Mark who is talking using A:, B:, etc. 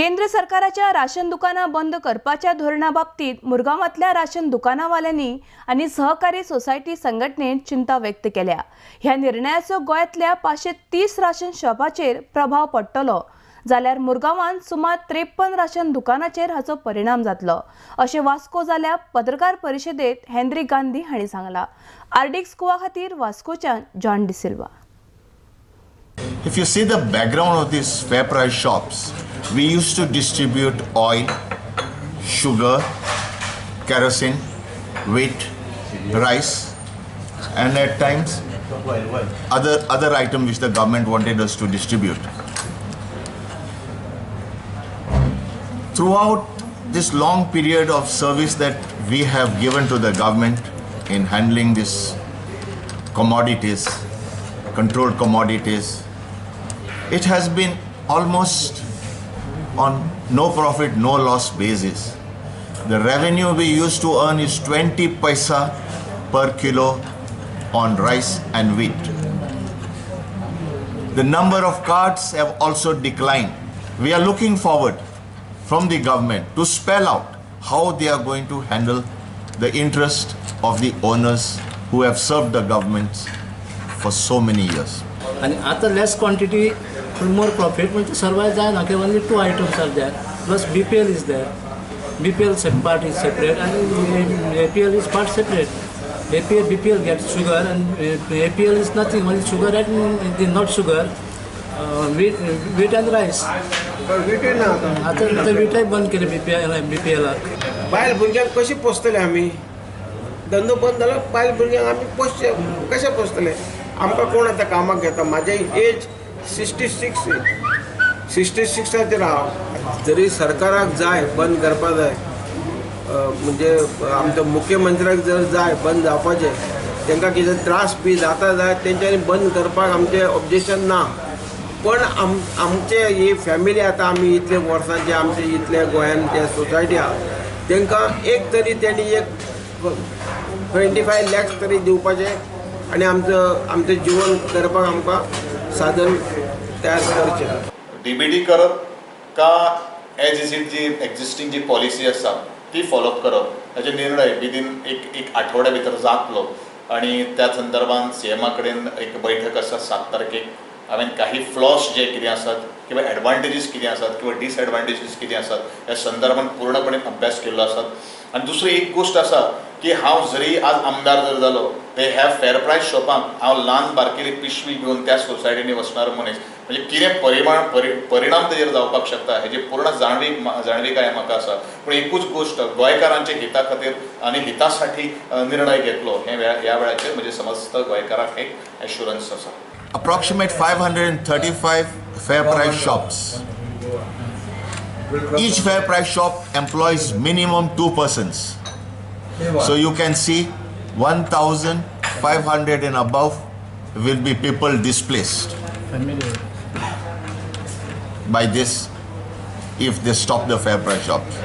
A: केंद्र सरकाराच्या राशन दुकानां बंद करपाच्या धोरणा बाबतीत मुरगांवांतल्या राशन दुकानावाल्यांनी आनी सहकारी सोसायटी संघटनेन चिंता व्यक्त केल्या. ह्या निर्णयाचो गोंयांतल्या 530 राशन शॉपाचेर प्रभाव पडटलो जाल्यार मुरगांवांत सुमार 53 राशन दुकानाचेर हाचो परिणाम जातलो अशें वास्को जाल्या पत्रकार परिशदेत हेनरी गांधी हांणी सांगलां. आरडीएक्स गोवा खातीर वास्कोच्यान John D'Silva.
B: If you see the background of these fair price shops, we used to distribute oil, sugar, kerosene, wheat, rice, and at times other items which the government wanted us to distribute. Throughout this long period of service that we have given to the government in handling these commodities, controlled commodities, it has been almost on no profit, no loss basis. The revenue we used to earn is 20 paisa per kilo on rice and wheat. The number of cards have also declined. We are looking forward from the government to spell out how they are going to handle the interest of the owners who have served the governments for so many years.
C: And आता less quantity, more profit, म्हणजे survive जायना की only 2 items are there, plus BPL is there. BPL part is separate and APL is part separate. APL, BPL gets sugar and APL is nothing, only sugar and not sugar, wheat and rice. आता वीटय बंद केले BPL.
D: बायल भुरग्यांक कशी पोसतले आमी? धंदो बंद जालो, बायल भुरग्यांक आमी पोसचे कशें पोसतले? आमकां कोण आतां कामाक घेता? म्हाजें एज 66 हांव. जरी सरकाराक जाय बंद करपा जाय, म्हणजे आमच्या मुख्यमंत्र्याक जर जाय बंद जावपाचें, तांकां कितें त्रास बी जाता जाय तेंच्यांनी बंद करपाक आमचें ऑब्जेक्शन ना. पण आमचे ही फॅमिली आतां आमी इतले वर्सांचे आमचे इतले गोंयान ते सोसायटी आहा तांकां एक तरी तेणी एक 25 लॅक्स तरी दिवपाचें आनी आमचें जिवन करपाक आमकां साधन तयार करचें.
E: डीबीटी करप का as is it ji existing ji policy आसा ती फॉलोअप करप हाचे निर्णय विदीन एक आठवड्या भितर जातलो आनी त्या संदर्भात सीएमा कडेन एक बैठक आसा 7 तारखेक. हांवें काही फ्लॉस जे कितें आसात किंवा एडवांटेजीस कितें आसात किंवा डिसएडवांटेजीस कितें आसात ह्या संदर्भात पूर्णपणे अभ्यास केल्लो आसात. आनी दुसरी एक गोश्ट आसा की हांव जरी आज आमदार जर जालो ते ह्या फेर प्रायस शॉपांक हांव ल्हान बारकेली पिशवी घेवन त्या सोसायटींनी वचणार मनीस, म्हणजे कितें परिणाम तेजेर जावपाक शकता हेजी पूर्ण जाणविकाय म्हाका आसा. पूण एकूच गोश्ट, गोंयकारांच्या हिता खातीर आनी हितासाठी निर्णय घेतलो हें ह्या वेळाचेर म्हणजे समस्त गोंयकारांक एक एश्युरन्स आसा.
B: Approximate 535 fair price shops. Each fair price shop employs minimum 2 persons. So you can see 1,500 and above will be people displaced by this if they stop the fair price shops.